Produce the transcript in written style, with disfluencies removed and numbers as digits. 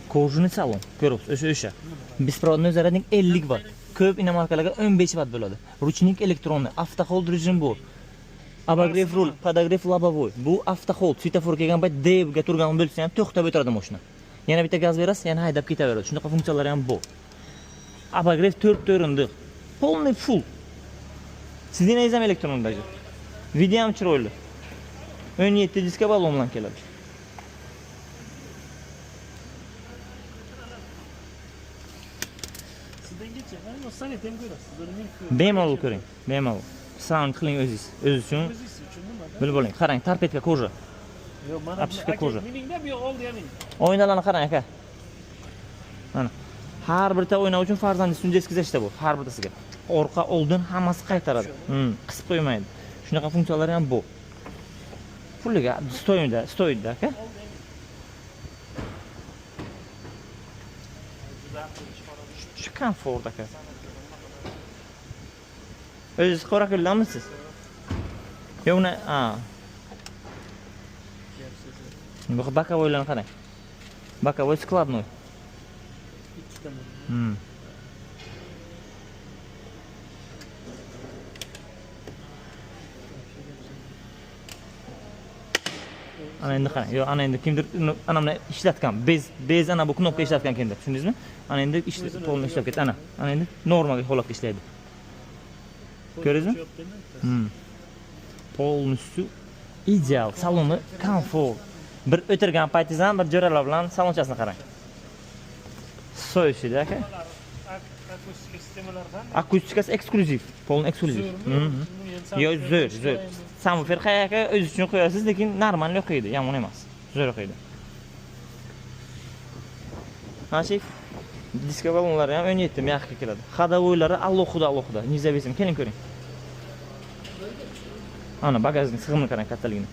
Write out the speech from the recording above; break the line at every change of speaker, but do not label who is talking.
Кожаный salon. Ko'ryapsiz, o'sha. Беспроводной зарядник 50 vatt. Ko'p иномарка larga 15 vatt bo'ladi. Ручник электронный, автохолд rejim bu. Обогрев руль, подогрев лобовой. Bu автохолд, svetofor kelgan payt D ga turgan bo'lsa ham to'xtab o'tiradi mashina. Yana bitta gaz berasiz, yana haydab ketaveradi. Shunaqa funksiyalari ham bor. Обогрев 4 ta o'rindiq. Полный full. Сиденье ham elektron даже. Video ham chiroyli. 17 diska balon bilan keladi.
Sizdangacha, mana sanet ham ko'rasiz. Uning
Bemalol ko'ring, bemalol. Sound qiling o'zingiz. O'zingiz uchun
O'zingiz uchun nimada?
bilib oling. Qarang, торпедка кожа.
Yo'q, mana
Обшивка
aka,
кожа.
Miningda bu yoq oldi ham mining.
Oynalarni qarang aka. Mana. Har birta oyna uchun farzandingiz uchun детский защита bu, har birtasiga. Orqa, oldin hammasi qaytaradi. Qisib qo'ymaydi. Shunaqa funksiyalari ham bor. Puliga стоит da, стоит da aka. Shu komfort aka. O'zingiz Qorako'ldamisiz? Yo'q, uni, ha. Bu боковой larni qarang. Боковой складной.
Ikkita.
Ana endi qarang. Yo'q, ana endi kimdir uni ana buni ishlatgan. Без ana bu knopka ishlatgan kimdir. Tushundingizmi? Ana endi полный ishlab ketdi. Ana. Ana endi normal holatda ishlaydi. Ko'rdingizmi? Полностью ideal. Saloni komfort. Bir o'tirgan paytingiz ham bir jo'ralar bilan salonchasini qarang. Soyishida aka.
Akustika sistemalari qanday?
Akustikasi eksklyuziv, полный eksklyuziv.
Zo'rmi?
Yo'q, zo'r, zo'r. Subwoofer aka o'zi uchun qo'yasiz, lekin normal o'qiydi, yomon emas. Zo'r o'qiydi. Mana shu diska balonlari ham 17 мягкий keladi. Ходовой lari alohida alohida, независим. Keling ko'ring. Ana bagajning sig'imini qarang kattaligini.